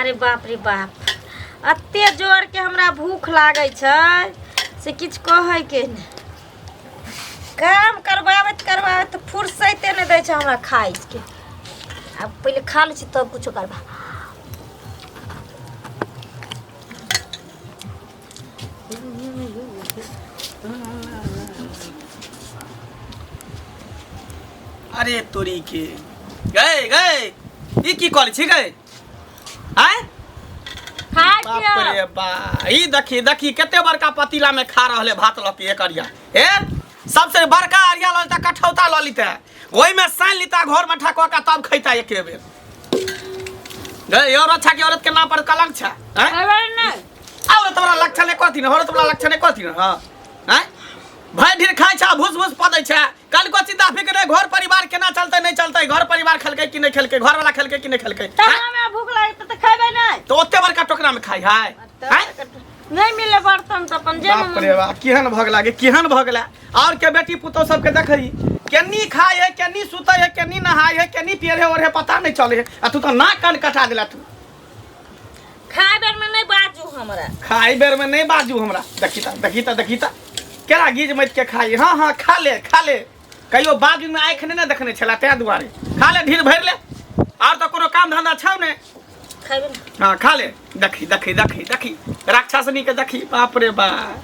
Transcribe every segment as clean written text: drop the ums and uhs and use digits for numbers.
अरे बाप रे बाप, एते जोरके हमरा भूख लागै छै से किछु कहैके नहि। काम करबाबैत करबाबैत फुर्सैते नहि दै छै हमरा खाइके। आब पहिले खा लै छी तब कुछो करबा। अरे तोरी के गए गए ई की करै छी गए आय खाय बाप पियो। रे बा, ई देखी देखी कते बड़का पतीला में खा रहले भात लऽ के एक अरिया। ए सबसे बड़का अरिया लऽ लेता, कठौता लऽ लेता, ओहि में सानि लेता, घर में ठकवा के तब खैता एके बेर। गए और अच्छा के औरत के नाम पर कलंक छै। आँय? अरे नहीं। औरत वाला लक्षण नहि कहथिन, औरत वाला लक्षण नहि कहथिन। हँ आँय भाई ढेर खाइ छै, भूस भूस पदै छै, कल को चिंता फिक्र नहीं, घर परिवार केना चलतै नहीं चलतै, घर परिवार खेलकै कि नहीं खेलकै, घर वाला खेलकै कि नहीं खेलकै। तऽ हमरा भूख लागत तऽ खेबै नहि। तो ओते बड़का टोकरा में खाइ है? तऽ नहि मिले बर्तन तऽ अपन जे बाप रे बाप, केहन भऽ गेला गे, केहन भऽ गेला। और के बेटी पुतोह सबके देखही केनी खाइ है, केनी सुतै है, केनी नहाय है, केनी पियर है और है, पता नहीं चले है। आ तू तो नाक कान कटा देला तू। खाय बेर में नहीं बाजू हमरा। खाय बेर में नहीं बाजू हमरा। देखी ता, देखी ता, देखी ता केरा गीज मत के खाई। हाँ हाँ खा ले खा ले, कहियो बाजू में आँखि नहीं ने देखने छला, तैं दुआरे खा ले, ढीर भरि ले। और तो कोनो काम धंधा छौ ने। खेबै ने। हाँ खा ले। देखी देखी देखी देखी राक्षसनी के देखी, बाप रे बाप,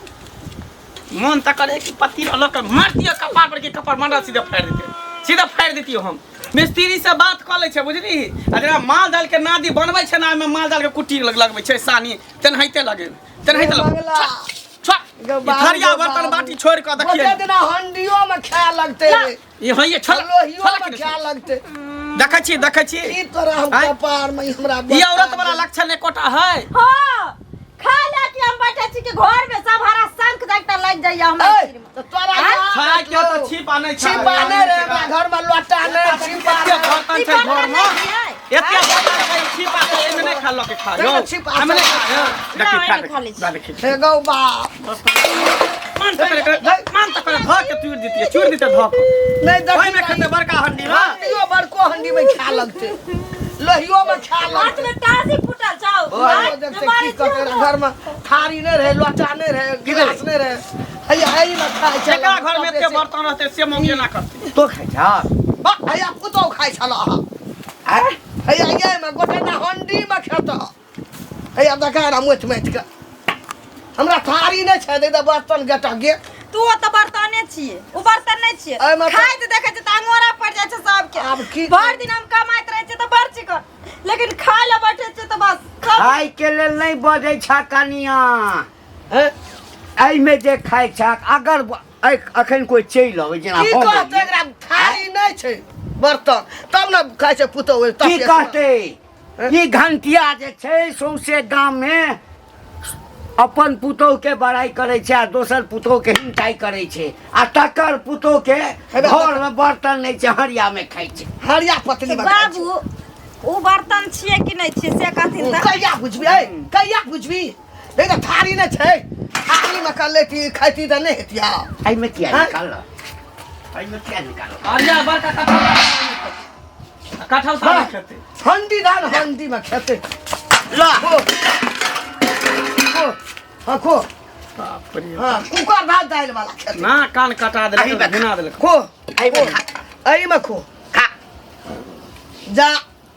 मन तऽ करे कि पति लऽ के मार दियौ कपार पर, कि कपार मंडल सीधे फाड़ि देते, सीधे फाड़ि देतियौ। हम मिस्त्री से बात कऽ लै छै बुझली, आ जेना माल जाल के नादी बनबै छै ने, ओहिमे माल जाल के कुट्टी लगबै छै सानी, तेनाहिते लगे तेनाहिते लगे। मंगला। छोड़, गो ई बाबू, थरिया गो बर्तन बाबू। बाटी छोड़ कऽ देखियै। ओते दिना हंडियो में खाए लगते रे। ई हइये छोड़, लोहियो छोड़ में कि नहि खाए लगते। देखै छी, देखै छी। की तोरा हम आँय? कपार में हमरा ई औरत वाला लक्षण एकोटा है। हाँ, खा ले कि हम बैठे छी कि घर में सब हरा शंख जाकता लग जाइए हमरा ए, सिर में। तो तोरा आँय? यहाँ खाय के तऽ छिपा नहि छै। छिपा नहि रे, हमरा घर में लोटा नहि, छिपा एते नहि। बर्तन छै घर में, एते बर्तन छै, छिपा छै, एहिमे नहि खा लऽ के खा यौ। देखो, छिपा एहिमे नहि छै। खा, यौ। देखी, ना, खा, एहिमे खा लै छी। देखी, देखी। हे गौ बाप। मान तऽ करे, मान तऽ करे, धऽ के चूरि दितियै, चूरि दितियै धऽ के। नहि देखी, ओहिमे खेतै बड़का हंडी में। हंडियो बड़को हंडी में खा लगते, लोहियो में खा हाथ लगते। में टासी फूटल छौ। ओहो देखते की कहते रहे, घर में थारी नहीं रहे, लोटा नहीं रहे, गिलास नहीं रहे, हैया एही में खाइ छल। जेकरा घर में एते बर्तन रहतै से मौगिए ना करतै। तो खाइ छह? हैया पुतहु खाइ छल अहाँ। आँय? हैया ये में गोटे ना हंडी में खेत। हैया देखा ना मोच माचि के हमरा थारी नहीं छै, दे दे बर्तन गेटा गे। तू ओतऽ बर्तने छियै, ओ बर्तन नहि छियै। एहिमे तऽ- खाइत देखै छियै तऽ अंगोरा पड़ि जाइ छै सबके। आब की भरि दिन हम कमाइत रहै छियै तऽ बड़ चिकन, लेकिन खाय लए बैठै छियै तऽ बस सब- खाय के लेल नहि बजै छह कनिया। हैं? एहिमे जे खाइ छह, अगर अखन कोइ चलि अबै जेना की हम कहतै एलियै, एकरा थारी नहि छै बर्तन, तब ने खाइ छै पुतहु। की कहतै? ई घंटिया जे छै सौंसे गाम में अपन पुतोह के बड़ाई करै छै आ दोसर पुतोह के हिंसाई करै छै, आ तकर पुतोह के घर में बर्तन नहि छै, हरिया में खाइ छै। हरिया पतली में खाइ छै। बाबू, ओ बर्तन छियै कि नहि छियै से कहथिन तऽ। कहिया बुझबी? ऐ, कहिया बुझबी? नहीं तऽ थारी नहि छै, थारी में कर लेती खैती तऽ नहि हेती। हाँ। एहिमे किया हाँ? निकाल, एहिमे किया निकाल? हरिया बड़का कठौता, कठौता नहि खेतै। हंडी धान हंडी में खेतै। ला। खो खो, हाँ खो। बाप रे। हाँ, कुकर भात दालि वाला खेतै। ना कान कटा देलक, एहिमे खा। घुना देलक। खो। एहिमे खा। एहिमे खो। खा। जा।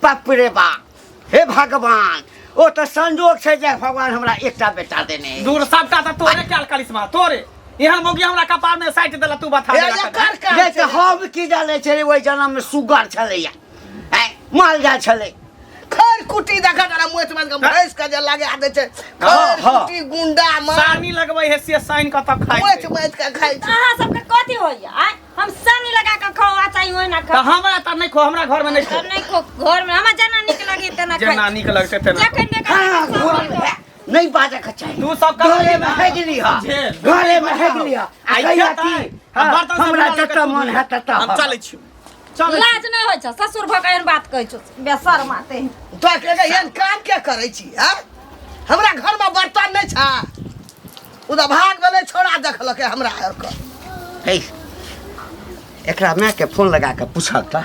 बाप रे बाप, हे भगवान, ओ तऽ संजोग छै जे भगवान हमरा एकटा बेटा देने अइ। दूर सबटा तऽ तोरे कयल करिश्मा, तोरे एहन मौगी हमरा कपार में साटि देला, तू बता हे, देला। एकर काज नहि तऽ छै। हम की जानै छलियै, ओहि जन्म में सुगर छलैया, आँय, माल जाल छलै। खैर कुटी देखा जरा मोच माछ के भैंस के जे लगा दै छै, हाँ, खैर हाँ। कुटी गुंडा मार सानी लगबै है से साइन कऽ तब खाइ मोच छै। माछ के खाइ छै। अहाँ सबके कथी होइया? आँय, हम सानी लगा के खाओ आ चाही ओहिना तऽ खाओ। हमरा तऽ नहि खो, हमरा घर में नहि खो। हम नहि खो घर में, हमरा जेना नीक लगे तेना खाइ। जेना नीक लगतै तेना। जखन देखै हाँ, सब घर में नहि बाजऽ के चाही। तू सब कर घरे में हेगली हा, झेल। घरे में हेगली हा। आ आइ कहिया खेतै, की? आ हाँ, बर्तन सब हमरा लऽ कऽ जतऽ तू मन धो। हैत ततऽ हम हम। चलै छी, चलै छी। लाज नहि होइ छौ, ससुर भऽ कऽ एहन बात कहै छौ, बेशर्म आते हैं। तो के एहन काम के करै छी? आँ? हमरा घर में बर्तन नहि छै, ओ तऽ भाग भेलै छोड़ा देखलकै हमरा आरके। हे, एकरा मायके फोन लगा कऽ पूछब तऽ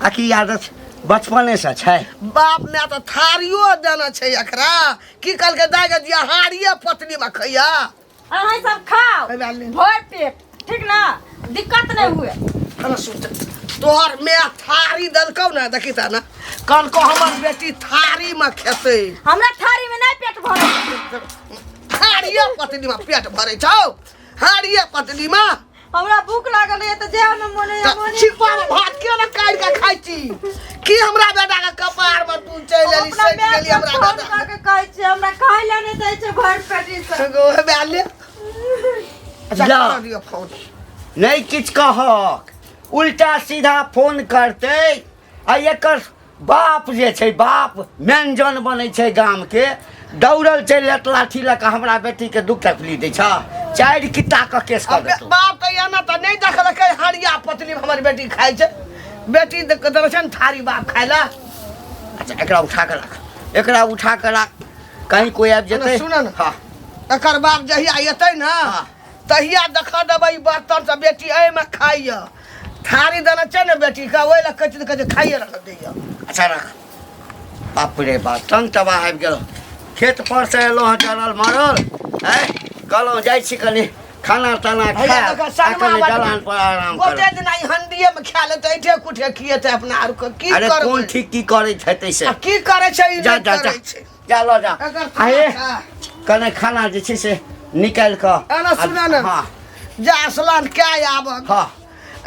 आखिर आदत बचपनेसँ छै। बाप माय तऽ थारियो देने छै एकरा। की कहलकै दाइ गे दिया हारिये पतली में खैया। अहाँ सब खाओ हे बाल ले। भर पेट, ठीक ना? दिक्कत नहीं हुए। अरे सुन, तोहर माय थारी देलकौ ने, देखी ता ना, कहलकौ हमर बेटी थारी में खेतै। हमरा थारी में नहीं पेट भरे। हारिये पतली में पेट भरे छौ, हारिये पतली में। हमरा भूख लागल है तऽ जेहन मोन होइए तऽ मोने। छिपा में भात किया ने काटि के खाइ छी? की हमरा बेटा के कपार में तू चलि हम एली, अपना सटि माय गेली के हमरा फोन बेटा कऽ के कहै छियै, हमरा खाय लए नहि दै छै भरि पेट ई सब। गो हे बे ले। अच्छा जा। कर दियौ फोन। नहि किछु कहक, उल्टा सीधा फोन करतै आ एकर बाप जे छै, बाप व्यंजन बनै छै गामके, दौड़ल चलि आयत लाठी लऽ कऽ, हमरा बेटीके दुख तकलीफ दै छह, 4 कित्ता कऽ केस कऽ देतौ। बाप तऽ एना तऽ नहि देखलकै हरिया पतली हमर बेटी खाइ छै। बेटी देने छै ने थारी बाप खाइ लए। अच्छा एकरा उठा कऽ राख, एकरा उठा कऽ राख, कहीं कोइ आबि जेतै। सुनऽ ने। हँ। एकर बाप जहिया एतै ने हँ। तहिया देखा देबै ई बर्तन से बेटी एहिमे खाइए। थारी देने छै ने बेटी के, ओहि लए कहै छै, कहै छै खाइए रख दैए। अच्छा रख। बाप रे बाप, तंग तबाह आबि गेल। खेत पर से एलहुँ हँ जरल मरल, आँय कहलहुँ जाइ छी कनि खाना ताना हैया खायब देखऽ, आ सनमा कनि बड- दलान पर आराम गोटे करब। दिना ई हंडिये मे खा लेतै, ऐठे कुठे खिएतै अपना आर के। की अरे करबै? कोन ठीक की करै छै से? आ की करै छै ई जा नहि जा जा करै छै। जा लऽ जा। एकर आ हे, थोड़ा कने खाना जे छै से निकालि कऽ एना सुनऽ ने। हँ। जा स्नान कए आबक। हँ।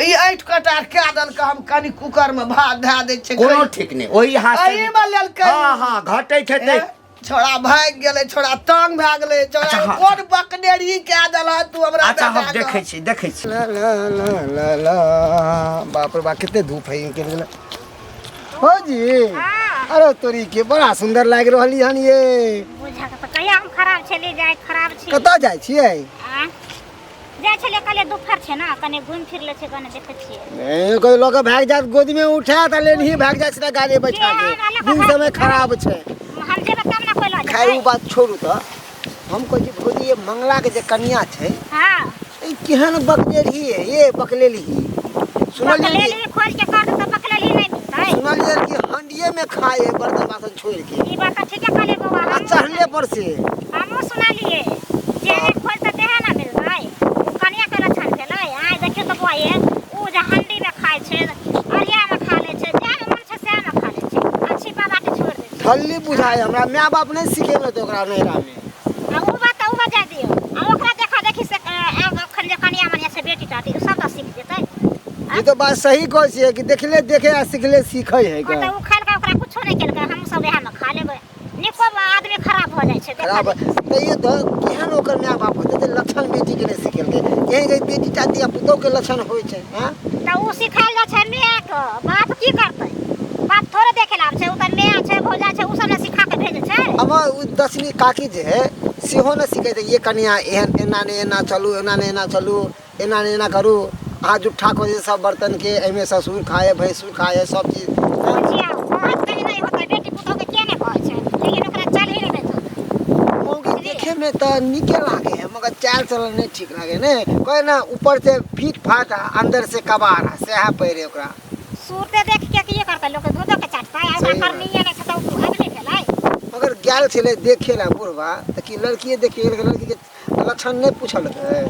ई ऐठ कटार कए देलकै, हम कनि कुकर में भात धए दै छियै। कोनो ठीक नहि, ओहि हाथ से एहि में लेलकै। हँ हँ, घटै छै ए, छोड़ा भागि गेलै, छोड़ा तंग भए गेलै छोड़ा। अच्छा, हँ। कोन बकनेरी कए देलह तू हमरा अच्छा हम बेटा के? देखै छी, देखै छी। ला ला ला ला ला, बाप रे बाप, कते धूप है निकल गेल। हो जी, अरे तोरी के बड़ा सुंदर लागि रहली हन ये। बुझा के तऽ कहिया हम खराब छलियै जाइ खराब छी। कतऽ जाइ छियै? आँय? जाइ छलियै, कहलियै दुपहर छै ने, कनि घुमि फिर लै छै, कनि देखै छियै। नहीं, कोई लोग भाग जात, गोदी में उठा त लेनही भाग जात सीधा गाड़ी बैठा के। के हमरा लऽ कऽ दिन भाग समय जेतै? खराब छै। हम जेबै तब ने कोइ लऽ खैर जेतै। ओ बात छोड़ू, तऽ हम कहै छी भौजी, ये मंगला के जे कनिया छै, हँ। ई केहन बकलेलही है ये? बकलेलही सुनलियै कि बकलेली खोज के कर तऽ बकलेली नहि मिलतै। सुनलियै कि हंडिये में खाए है बर्तन बासन छोड़ के। ई बात तऽ ठीके कहलियै बौआ। आ हमहूँ चढ़ले पर से हमहूँ सुनलियै जे खोज तऽ देहे ने मिलतै। ओ कनिया के लक्षण भेलै। आइ देखियौ तऽ बौआ, ये ओ जे हंडी में खाइ छै, अरिया में खा लै छै, जामे मन छै सएह में खा लै छै आ छिपा बाटी छोड़ि दै छै। ठल्ली बुझाय हमरा, माय बाप नहीं सिखेलक ओकरा नैहरा में। आ ओ बात तऽ ओ बजा दियौ, आ ओकरा देखा देखी से आब अखन जे कनिया मनिया छै, बेटी टाटी, ओ सब तऽ सीख जेतै। ई तो बात सही कहै छियै कि देखले देखे आ सिखले सीखै है। हँ, तऽ ओ खेलकै, ओकरा कुछो नहि केलकै, हमहूँ सब इएह मे खा लेबै। नीको आदमी खराब भऽ जाइ छै देखा खराब देखी। तैयो तऽ केहन ओकर माय बाप होतै जे लक्षण बेटी के नहि सिखेलकै? केहन गई बेटी टाटी आ पुतोह के लक्षण होइ छै? हँ, तऽ ओ सिखायल जाइ छै मायके, बाप की करतै? बाप थोड़े देखे लए आबै छै। ओ तऽ माय छै, भौजाइ छै, ओ सब ने सिखा के भेजै छै। हमर ओ दसनी काकी जे है सेहो ने सिखेतै ये कनिया, एहन एना नहि एना चलू, एना नहि एना चलू, एना नहि एना करू, अहाँ जुट्ठा कऽ सब बर्तन के, एहिमे ससुर खाए, भैंसुर खाए, सब चीज। बुझियौ, कहत कहीं नहि होतै। बेटी पुतोहके के नहि कहै छै, लेकिन ओकरा चल ही नहि देतौ। मौगी देखे में तऽ नीके लागे है, मगर चाल चलन नहीं ठीक लागे ने। कहे ना, ऊपर से फीट फाट आ अंदर से कबाड़, आ सएह पहिरे ओकरा। सूरते देख के की करतै लोक, दूधो के चाटतै आ ओकरा सही बात। करनीये नहि छै तऽ ओ आदमी भेलै? मगर गेल छलै देखे ला बुढ़बा तऽ की लड़किए देखे गेल? लड़की के लक्षण नहि पूछलकै?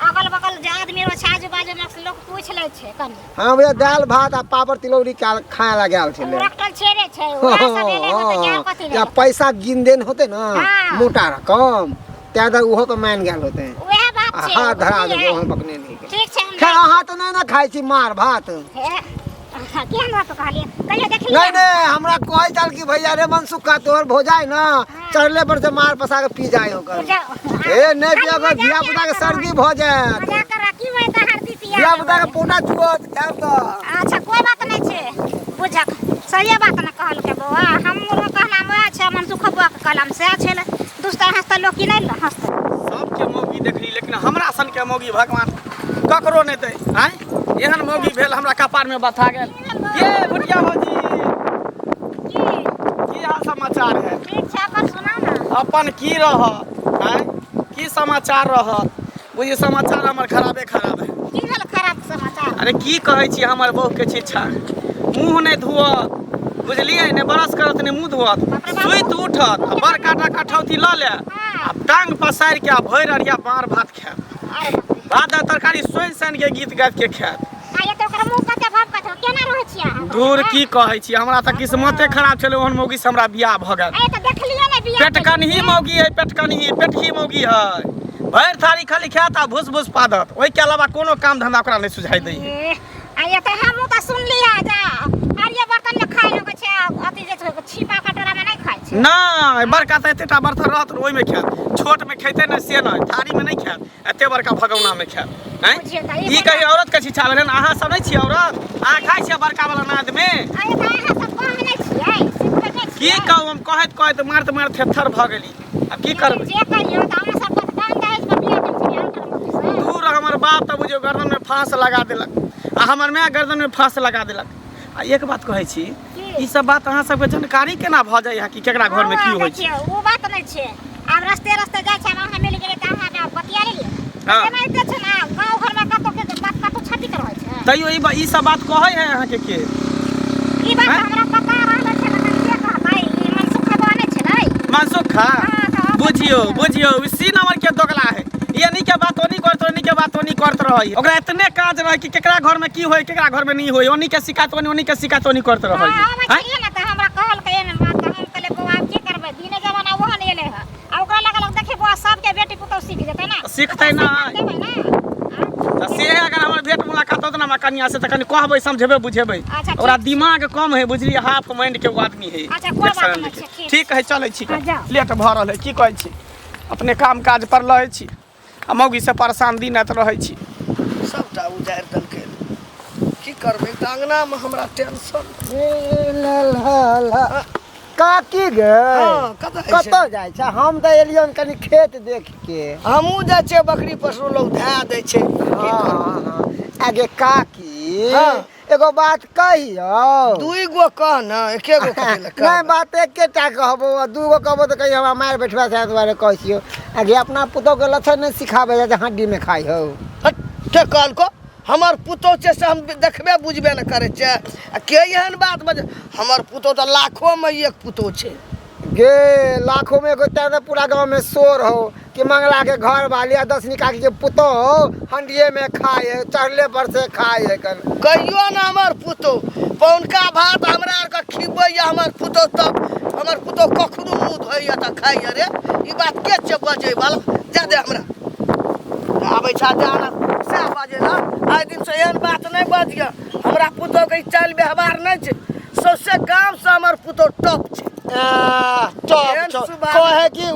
अगल बगल जे आदमी रहै छै, आजू बाजू मे लोक पूछि लै छै कनि। हाँ भैया, दालि भात आ पापड़ तिलौरी खाए ला गेल ओ छलै। रखटल छेड़े छै, उएह सब एलै होतै कि आर कथी या भेलै? पैसा गिन देन होते ना, हाँ। मोटा रकम तै दर ओहो पे मान गेल होते। उएह बात आ छै। हाथ धरा बुझलियै? देलकै ओहन बकने नहीं के। ठीक छै, हम खैर अहाँ तऽ नहि ने खाइ छी मार भात। हे, केहन बात कहलियै? कहियो देखलियै? नहीं नहीं, हमरा कहै छल कि भैया रे मनसुखा, तोहर भौजाइ ना चढ़ले पर से मार पसा के पी जाय होकर। ए नहीं पिया, धिया पुता के सर्दी भऽ जायत। मजा कर की होय तऽ हरदी पिया। धिया पुता के पोटा चुअत खायब तऽ। अच्छा, कोई बात नहीं छै, बुझक सहिए बात ने कहलकै बौआ। हमरो कहनाम वएह छै, मनसुख बौआ के कहनाम सएह छै। दुसता हँसतै लोक की नहि हँसतै? सबके मौगी देखली, लेकिन हमरा सनके मौगी भगवान ककरो नहि दै। आँय, एहन मौगी भेल हमरा कपारमे बथा गेल। ये भुटिया भौजी, की की हाल समाचार है? ठीक छै, अपन सुनाउ ने। अपन की रहत? आँय, की समाचार रहत? बुझी समाचार हमर खराबे खराब है। की भेल खराब समाचार? अरे की कहै छी, हमर बहूके शिक्षा, मुँह नहि धुअत, बुझलियै ने ब्रश करत ने मुँह धोअत बाप रे बाप। सुति उठत आ बड़का टा कठौती लऽ ले आ टांग पसारि के आ भरि अरिया मार भात खायत अरे बाप रे। भात आ तरकारी सोनि सानि के गीत गाबि के खायत आ ये तऽ ओकर मुँह कते भाव कते केना रहै छियै अहाँ? दूर की कहै छी हमरा तऽ किस्मते खराब छलै ओहन मौगी से हमरा बियाह भऽ गेल ए तऽ देखलियै ने बियाह पेटकनही मौगी है पेटकनही पेटही मौगी है भरि थारी खाली खायत आ भूस भूस पादत ओहिके अलावा कोनो काम धंधा ओकरा नहि सुझाइ दै है ए, आ ये तऽ हमहूँ तऽ सुनलियै जे हरियर बर्तनमे खाय लगै छै आ अथी जे छै छिपा कटोरामे नहि खाइ छै नहि बड़का तऽ एतेटा बर्तन रहत ओहिमे खायत छोटमे खेतै नहि से नहि थारीमे नहि खायत एते बड़का भगौनामे खायत आँय? बुझियौ तऽ ई ई कही औरत के शिक्षा भेलै अहाँ सब नहि छियै औरत अहाँ खाइ छियै बड़का वाला नादमे आ ये तऽ अहाँ सब कहै नहि छियै सिखबै नहि की छियै कहू हम कहैत कहैत मारैत मारैत थेथर भऽ गेली आब की करबै जे कहियौ तऽ अहाँ सब तऽ दान दहेज पर बियाह केने छियै अहाँ सब दूर हमर बाप तऽ बुझियौ गर्दन में फांस लगा देलक आ हमर माय गर्दन में फांस लगा देलक आ एक बात कहै छी की? ई सब बात अहाँ सबके जानकारी केना भऽ जाइए कि केकरा घर में की होइ छै देखियौ ओ बात नहि छै आब रस्ते रस्ते जाइ छै आब अहाँ मिल गेलियै तऽ अहाँ आब बतिया लेलियै हाँ। एनाहिते छै ने गाँव घरमे कतौ के बात कतौ छपित रहै छै तैयो ई सब बात कहै है अहाँके के ई बात आँय? हमरा पता रहल छै ने के कहतै ई मनसुख बने छै ने मनसुखा हाँ, तऽ हम बुझियौ बुझियौ इसी नंबर के दोगला है ये नहीं के बात ओनी करत ओनी के बात ओनी करत रहै ओकरा इतने काज रहै कि केकरा घर में की होय केकरा घर में नहीं होय ओनी के शिकायत ओनी ओनी के शिकायत ओनी करत रहै हाँ, आबै आँय? छलियै ने तऽ हमरा कहलकै एहन बात तऽ हम कहलियै बौआ आब की करबै दिने जमाना ओहन एलै हँ आ ओकरा लगल देखी बौआ सबके बेटी पुतहु सीख जेतै ने सीखतै ओकरा नहि। सिखा देबै ने आँ? तऽ से अगर हमर भेंट मुलाकात होत ने हमरा कनिया से तऽ कनि कहबै समझेबै बुझेबै अच्छा, ठीक ओकरा दिमाग कम है बुझलियै हाफ माइंड के ओ आदमी है अच्छा, कोइ एक बात शरण नहि के। छै, ठीक ठीक है चलै छी हाँ, जाउ। लेट भऽ रहल है की कहै छी अपने काम काज पर रहै छी आ मौगी से परेशान दिन राति रहै छी सबटा उजाड़ि देलकै की करबै तऽ अङ्गनामे हमरा टेंशन ला ला ला। काकी गे हँ, कतऽ जाइ छै? कतऽ जाइ छै हम तऽ एलियन कनि खेत देख के हमहूँ जाइ छियै बकरी पशु लोग धए दै छै की हँ करबै? हँ आगे काकी हँ। एगो बात कहियौ दुइ गो कह ने एके गो कथी लए नहि कहबै? बात एकेटा कहबो आ दूगो कहबो तऽ कहीं हमरा मारि बैठबा से दुआरे कहै छियौ आगे अपना पुतोहके लक्षण नहि सिखाबै जे हड्डीमे खाइ हौ हट, के कहलको हमर पुतोह छै से हम देखबे बुझबे ने करै छै आ के एहन बात बजे हमर पुतोह तऽ लाखोमे एक पुतोह छै गे लाखों में एगो तें तऽ पूरा गाँव में शोर हो कि मंगला के घर वाली आ दसनी काकी के पुतोह हंडिये में खाए है चढ़ले पर से खाए है कन कहियो ने हमर पुतोह पौनका भात हमरा आरके खिबैया हमर पुतोह तब हमर पुतोह कखनो मुँह धोइया तऽ खाइया रे ई बात के छै बजै वाला जा दे हमरा आबै छा जा ना सएह बाजै ला आइ दिनसँ एहन बात नहि बजिय हमरा पुतोहके ई चालि व्यवहार नहि छै सौंसे गामसँ हमर पुतोह टॉप छै टॉप कहे कि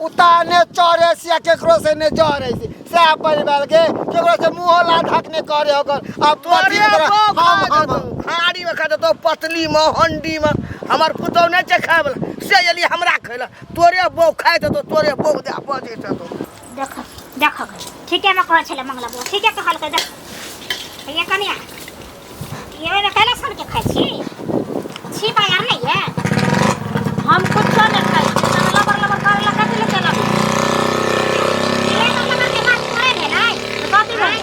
उताने चढ़े से या केकरो से ने जरे से सएह परिवार के केकरो से मुँहो ला धक ने करे ओकर अब तोरे बौह खा देतौ हाड़ी में खा देतौ पतली में हंडी में हमर पुतोह नहि छै खाय वाला से एली हमरा खैला तोरे बौह खाय देतौ तोरे बौह दे बजै छौ देख देख ठीके में कहै छलै मंगला बौआ ठीके कहलकै देख ये कनिया ये ओहिमे कैला सन के खाइ छी छी बाजार नहीं है हम कुछो नहि खाइ छी तहन लबर लबर करे ला कथी ले चलब ये लबर के बात थोड़े भेलै तऽ कथी भेलै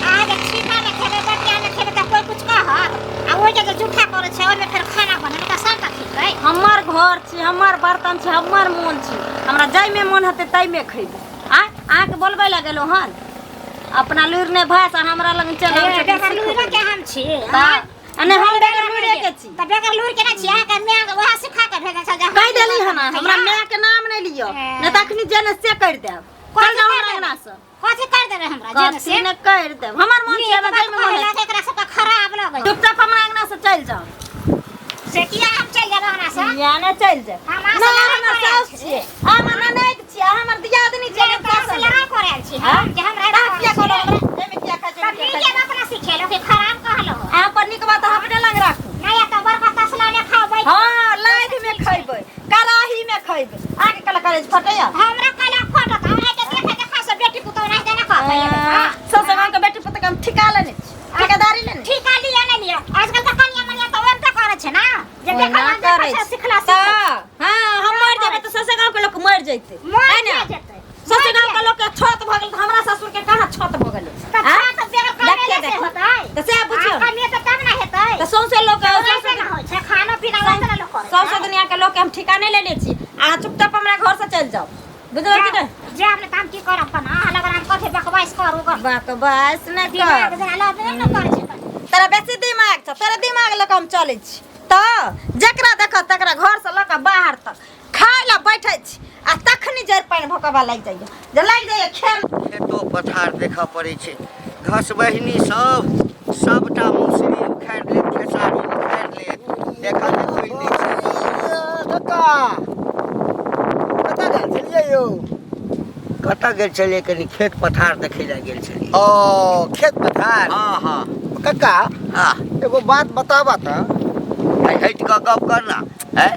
अहाँ जे छिपा मे खेबै बटिया मे खेबै तऽ कोइ कुछ कहत आ ओहि जे जूठा करै छै ओहिमे फेर खाना बनेबै तऽ सबटा खेबै हमर घर छी हमर बर्तन छी हमर मोन छी हमरा जाहिमे मोन हेतै ताहिमे खैबै आँय अहाँके बोलबै लए गेलहुँ हन अपना लुरि नहि भाषा हमरा लग चलि आबै छथिन बेगर लुरि के हम छी तऽ आ नहि हम बेगर लुरि के छी तऽ बेगर लुरि के नहि छी अहाँके माय वएह सिखा के भेजल छल जे कहि देली हन हमरा माय के नाम नहि लिअ नहि तऽ अखनी जे ने से करि देब चल जाउ हमरा अंगना से कथी कर देबै हमरा जे ने कथी से नहि करि देब हमर मोन छै हमरा जाहिमे मोन नीक हेतै। बात एकरा सबके खराब लगै चुपचाप हमरा अंगना से चलि जाउ से किया हम चलि जाब अंगना से किया नहि चलि जाउ हम अहाँ से नहि लड़ाइ हमर करै साउस छी। छियै अहाँ हमर ननैद छियै अहाँ हमर दियादनी छियै जे हम तोरा से सासु लड़ाइ करै आयल छी हम जे हमरा अहाँ किया कहलहुँ हमरा एहिमे किया खाइ छै तब एहिमे किया नीके खाइ छै? बात ना सिखेलहुँ कि खराब कहलहुँ अहाँ पर नीक बात अहाँ अपने लग राखू नहि तऽ बड़का तसला ने खाओ बैठ हाँ लाइध में खैबै कड़ाही में खैबै अहाँके कला करेज फटैया हमरा कला फटत हमरा के देखे देखा से बेटी पुतोह नहीं देना कहतै ससुर गाँव के बेटी पुतोह के हम ठिका लेने छी ठेकेदारी लेने छी। ठीका लिया नहीं लिया आजकल तऽ कनिया मनिया तऽ ओहन तऽ करै छै ना जे ओहिना देखल ना करै देखल छै छै। सिखला तऽ सिख हाँ हम मरि जेबै तऽ ससुर गाँव के लोक मरि जैतै मर है ने जेतै ससुर गाँव के लोक के छत भऽ गेल तऽ हमरा ससुर के कहाँ छत भऽ गेलै तऽ आँय? छत बेगर कमेले देखिए से देखिए। होतै तऽ सएह बुझियौ आ कमेतै तब ना हेतै तऽ सौंसे लोक ओकरा से ना होइ छै खानो पीना सौंसे ठिका नहि लेने छी। अहाँ चुपचाप हमरा घर से चलि जाउ, बुझलहुँ कि नहि? जायब ने तऽ हम की करब? अपन अहाँ लगन हम कथी बकवास करू गऽ? बकवास नहि दिमाग कर। झाला नहि ने करै छै। तोरा बेसी दिमाग छौ, तोरा दिमाग लऽ कऽ हम चलै छी तऽ जकरा देखऽ तकरा घरसँ लऽ कऽ बाहर तक खाय लए बैठै छी आ तखनी जड़ि पानि भोकबा लागि जाइए जे लागि जाइए खेल। खेतो पथार देखऽ पड़ै छै। घसबहिनी सब सबटा मौसरी उखाड़ि लेत, खेसारी उखाड़ि लेत, देखऽ जे कोइ नहि छै। कक्का, कतऽ गेल छलियै यौ? कतऽ गेल छलियै? कनि खेत पथार देखै लए गेल छलियै। ओ, खेत पथार? हँ हँ। कक्का, हँ। एगो बात बताबऽ तऽ। हटि कऽ गप कर ना। है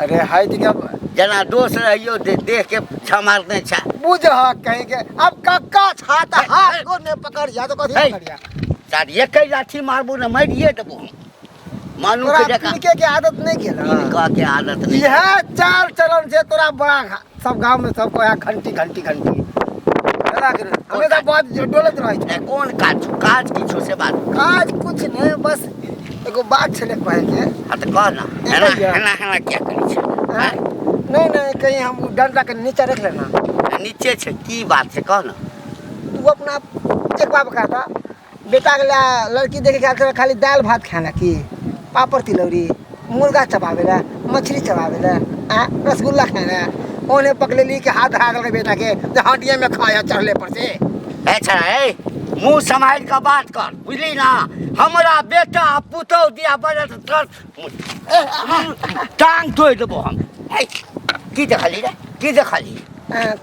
अरे हटि के जेना दोस्त रहियो, देह के झमारने छै। बुझ कहीं के अब कक्का छा तऽ हाथ गोर नहि पकड़िया तऽ कथी पकड़िया? तार एकै लाठी मारबो ने मारिए देबो हम। मानू तोरा के जकाँ पिनके के आदत नहीं गेल? पिनका के आदत नहीं। इएह चाल चलन छै तोरा। बड़ा सब गांव में सब कहे घंटी घंटी घंटी हमेशा बात डोलत रहै छै। नहि, कोन काज छौ? काज की छौ से बात। काज कुछ नहीं, बस एगो बात छलै कहे के। हाँ तऽ कह ना। एना एना एना किया करै छै? आँय? नहीं नहीं, कहीं हम डंडा के नीचे रख लेना। नीचे छै। की बात छै, कह ना। तू अपना एक बार कहता, बेटा के ला लड़की देखे के आयल छलै, खाली दालि भात खाना की पापड़ तिलौरी, मुर्गा चबावेला, मछली चबावेला आ रसगुल्ला खाना? ओने पकड़ली के हाथ धरा देलकै बेटा के जे हड्डिये में खाया चढ़ले पर से। ए छड़ा, ए मुँह सम्हारि कऽ बात कर, बुझली ना? हमरा बेटा आ पुतहु दिया बजत तर टांग तोड़ि देबो हम। हे, की देखली रे, की देखली?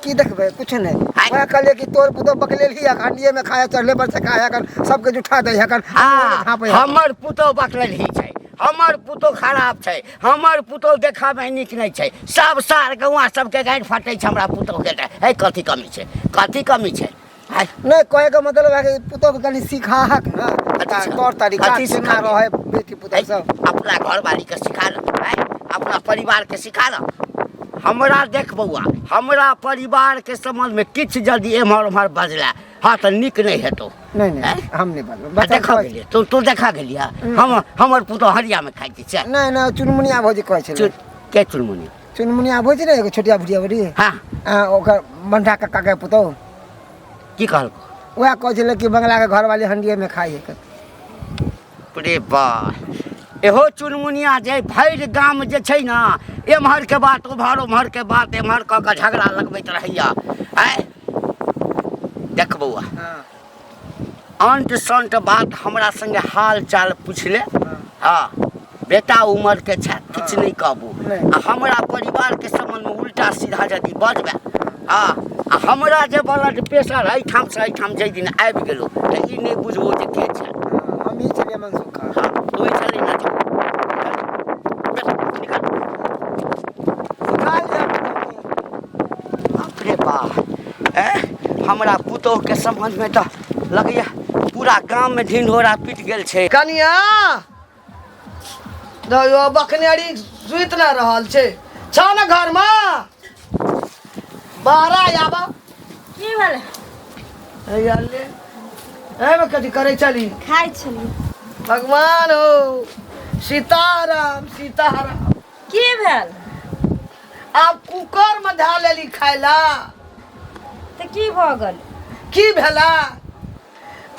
की देखबै? कुछ नहीं। आँय? वएह कहलियै कि तोर पुतोह बकलेलही आ हड्डिये में खाया चढ़ले पर से खाया कर, सबके जुठा दै हकन। हाँ। झाँपै। हमर पुतहु बकलेलही छै, हमर पुतहु खराब छै, हमर पुतहु देखऽमे नीक नहि छै, सब सार गौआँ सबके गाड़ि फटै छै हमरा पुतहुके। तऽ हे, कथी कमी छै? कथी कमी छै? आँय? नहीं, कहे के मतलब है कि पुतोह के कनि सिखाहक ना कथी तौर तरीका कथी केना सिखाबी? रहे बेटी पुतोह है, सब। अपना घरवालीके सिखा ल, है, अपना परिवारके सिखा ल। हमरा देख बौआ, हमरा परिवारके सम्बन्धमे किछु यदि एम्हर ओम्हर बजला हँ तऽ नीक नहि हेतौ। नहीं नहीं। आँय? हम नहीं बजबै। आ बच्चा देखा कहै गेलियै तू? तू देखा गेलियै हम हमर पुतोह हरियामे खाइ छै से? नहीं नहीं, चुनमुनिया भौजी कहै छलै। के चुनमुनी? चुनमुनिया भौजी ने, एगो छोटिया भुटिया बड़ी। हँ। ओकर बंठा कक्का के पुतोह। की कहलको? वएह कहै छलै कि बंगला के घरवाली हंडिये में खाइ है। रे बा, एहो चुनमुनिया जे भरि गाम जे छै ने, एम्हर के बात ओम्हर, ओम्हर के बात एम्हर कऽ कऽ झगड़ा लगबैत रहैया। आँय देख बौआ, अंट संट बात हमरा संगे हाल चाल पूछले। हँ, बेटा उमर के छै, किछु नहि कहबू। नहि। आ हमरा परिवार के संबंध में उल्टा सीधा यदि बजबे, हँ, आ हमरा जे ब्लड प्रेशर एहिठाम से एहिठाम जाहि दिन आबि गेलो तऽ ई नहि बुझबो जे के छै। हम ही छलियै मनसुख। हँ, तू ही छली ना। चल, निकल। सिखा लिअ पुतोह के। बाप रे बाप, ए हमरा पुतोह के संबंध में तऽ लगैया पूरा गाम में ढिंढोरा पिट गेल छै। कनिया यो बकनेरी सुति न रहल छै, छौ ने घरमे? बाहर आब। की भेलै? हैया ले, एहिमे कथी करै छली? खाइ छलियै। भगवान हो, सीताराम सीताराम। की भेल? आब कुकर मे धए लेली खाय ला। तऽ की भऽ गेल? की भेला?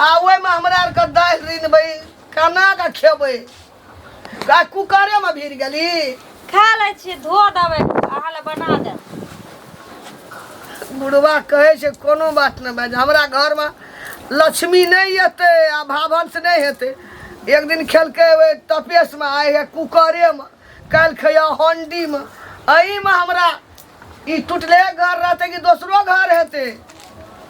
आ ओहिमे हमरा आरके दालि रिनबै, केना कऽ खेबै? आ कुकरेमे भिड़ गेली। खा लै छियै, धो देबै, अहाँ लए बना देब। बुढ़वा कहै छै कोनो बात नहि बाज, हमरा घरमे लक्ष्मी नहि एतै आ भावंश नहि हेतै। एक दिन खेलकै ओहि तपेशमे, आइ हे कुकरेमे, काल्हि खैया हंडीमे। एहिमे हमरा ई टूटले घर रहतै कि दोसरो घर हेतै?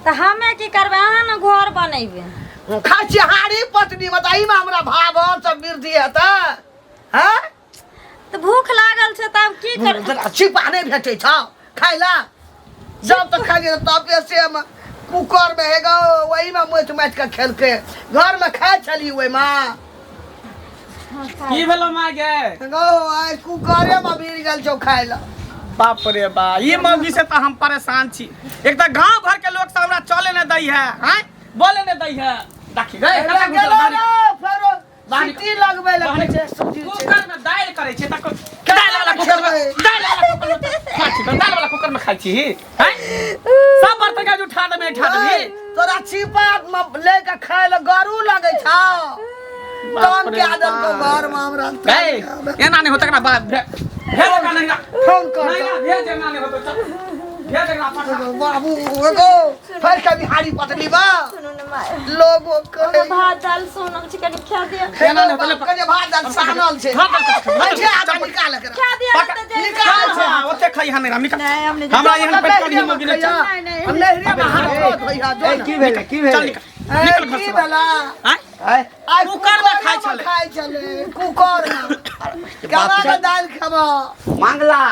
तऽ हमे की करबै? अहाँ ने घर बनेबै। खाइ छियै हाड़ी पत्नीमे, तऽ एहिमे हमरा भावंश वृद्धि हेतै? हँ। तऽ भूख लागल छै तऽ आब की कर? छिपा नहि भेटै छौ खाय ला? जब तक खाइ तपेशेमे, कुकरमे, हे गो, ओहिमे मोटि माटि कऽ खेलकै। घरमे खाइ छली ओहिमे। की भेलो माय गे? गो, आइ कुकरेमे भिड़ गेल छौ खाय ला। बाप रे बा, ई मौगी से तऽ हम परेशान छी। एक तऽ गांव घर के लोग सब हमरा चले न दै है, आँय, बोले न दै है। देखी रे, कतऽ घुसल? गेलो बाहर रे, फेरो बाहर सीटी लगबै लए कहै छै, सूजी छै। कुकर में दालि करै छै तऽ दाल वाला कुकर में, दाल वाला कुकर में खाइ छी, दाल वाला कुकर में खाइ छी हैं? सब बर्तन के उठा देबे, उठा देबे। तोरा छिपा में लेके खाय ले गरू लगै छौ। तहन के आदर को घर में हमरा। ए, एना नहि होतै एकरा बात भेज एकरा नहीं ना। फोन कर। नहीं ना, भेज, एना नहि होतै, चल भेज एकरा, पठा। बाबू एगो फेर कभी हारी पतली बा सुनू ने माय, लोगो कहे भात दाल सोनल छै, कनि खा दिअ। एना नहि होतै। कहे भात दाल सानल छै। भात दाल कथी? भात दाल निकाल एकरा। खा दिअ पका- तऽ जाय। निकाल छै। हाँ, ओते खइहा नहि, निकाल। नहि, हम नहि। हमरा एहन पेट करी हम गिने चल। नहि, नहि। हम नहरे में हाथ धो धोइहा जो ए, ना। की भेलै, की चल भेलै? निकाल, निकल घर की से। भेला? आँय? आँय? आइ कुकर में खाइ छलै। खाइ छलै कुकर में। केना के दालि खेबऽ? मांगला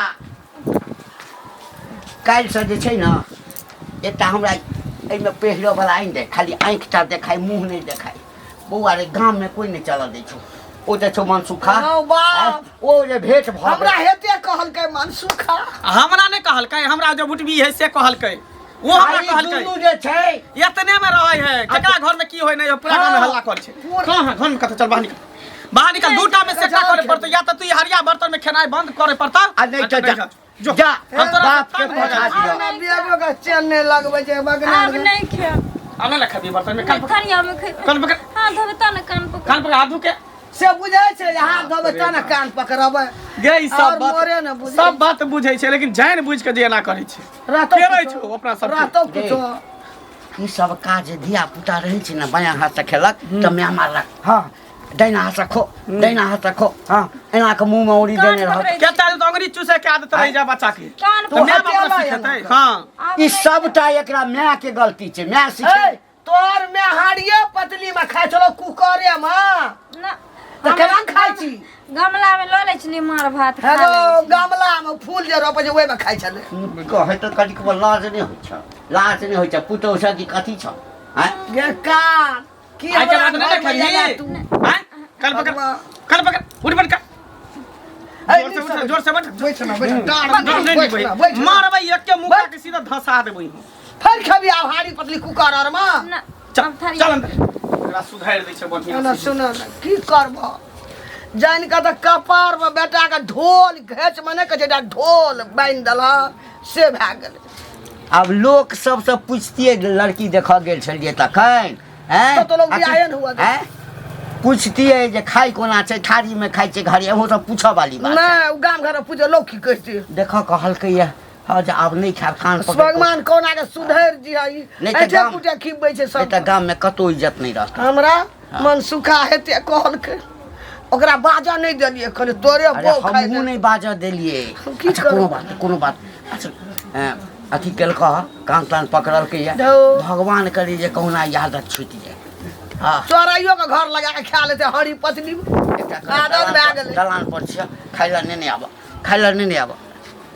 काल्हिसँ जे छै ने एकटा हमरा एहिमे पहिरऽवला आनि दे, खाली आँखिटा देखाय, मुँह नहि देखाय। बौआ रे, गाममे कोइ नहि चलऽ दै छौ। ओ जे छौ मनसुखा, हौ बाप। ओ जे भेंट भऽ हमरा गेल। हेते कहलकै मनसुखा। हमरा नहि कहलकै, हमरा जे बुटबी है से कहलकै। ओ हमरा आ ई कहलकै। दुनू जे छै एतने में रहै है, केकरा घर में की होय नहि होय, पूरा गाँव में हल्ला कर छै। कहाँ है घर में? कतऽ? चल बाहर निकल, बाहर निकल। दूटा में से एकटा करे पड़तौ, या तऽ तू ई हरिया बर्तन में खेनाइ बंद करे पड़तौ आ नहि तऽ जा। जो। जा। हम तोरा बाप के तंग भऽ पठा गेल। दिअ। हमरा बियाहो के चैन नहि लगबै छै बगना। आब नहि खायब। आब नहि खेबही बर्तन में? कान पकड़। थरिया में खेबै। कान पकड़। हाथ धोबै तब ने कान पकड़। कान पकड़, हाथ धो के। से बुझै छै जे हाथ धोबै तब ने कान पकड़बै। गे ई सब और बात मोरे ने बुझै। सब बात बुझै छै, लेकिन जानि बुझि के जे एना करै छै। रहतौ केरै कुछो। छौ अपना सबके। रहतौ कुछो। ई सब काज धिया पुता रहै छै ने, बायाँ हाथसँ खेलक तऽ माय मारलक, हँ, दाहिना हाथसँ खो, दाहिना हाथसँ खो, हँ, एना कऽ मुँहमे औरी कान देने रहत। पकड़ै। केता तऽ अंगुरी चूसै के आदत रहि जा बच्चा के। कान तऽ माय बाप हटेला ने सिखेतै? एना। हँ। आब ई नहि। सबटा एकरा माय के गलती छै, माय सिखे। ए, तोहर में हाड़िए पतली में खाइ छलो कुकरे में। ना। तऽ केना खाइ छी? गमला में लऽ लै छी मार भात खा हेलो लै छी। गमला में फूल जे रोपै छै ओहिमे खाइ छलै। कहै तऽ कनिकबो लाज नहि होइ छै, लाज नहि होइ छै पुतहु से कि कथी छौ? आँय? गे कान की आइ के हमरा बाद नहि घरमे खेबही? एला तू? आँय? कान पकड़। भगवान। कान पकड़, उठ बैठ कर। ए, जोर से उठ, जोर से बैठ। बैठ ना, बैठ डाँड़ जोर नहीं बैठ निभै। ना, बैठ ना। मारबै एके मुक्का के सीधा धंसा देबै हम। फेर खेबी आब हाड़ी पतली कुकर आर में? ना। चल। आब थरिया। चल अंदर, एकरा सुधारि दै छै बढ़िआँ ना से। सुन ना, की करब जानि कऽ तऽ कपार में बेटा के ढोल घेच में नहि कहै छै, एकटा ढोल बान्हि देलक से भए गेलै। आब लोक सबसँ पुछतियै, लड़की देखऽ गेल छलियै तखन, हैं? तऽ तो लोग बियाहे ने हुआ दे। हैं? पुछतियै जे खाइ कोना छै, थारीमे खाइ छै घड़ी, ओहो सब पूछऽ वाली बात छै। नहि, ओ गाम घर में पूछे लोग की कहते। देखऽ कहलकै ये, हँ, जे आब नहि खायब, कान पकड़ि कऽ। भगवान कोना के सुधरि जी ई नहि तऽ ऐठे गाम- कुटे खिबै छै नहि सब। तऽ गाममे कतहु इज्जत नहि रहतै। हमरा मन सुखा हेते कहलकै, ओकरा बाजऽ नहि देलियै, कहलियै तोरे अरे बौह खाइ हमहूँ दे। नहि बाजऽ देलियै। की अच्छा, कोनो करब? बात नहि, कोनो बात नहि। अच्छा, अथी केलकऽ, कान तान पकड़लकै ये। धौ। भगवान करी जे कहुना ई आदत छूटि जाय। हँ। चोराइयो के घर लगा के खा लेतै हरी पतली। एकटा आदत भए गेलै। दलान पर छियै, खाय लए नेने आबऽ, खाय लए नेने आबऽ।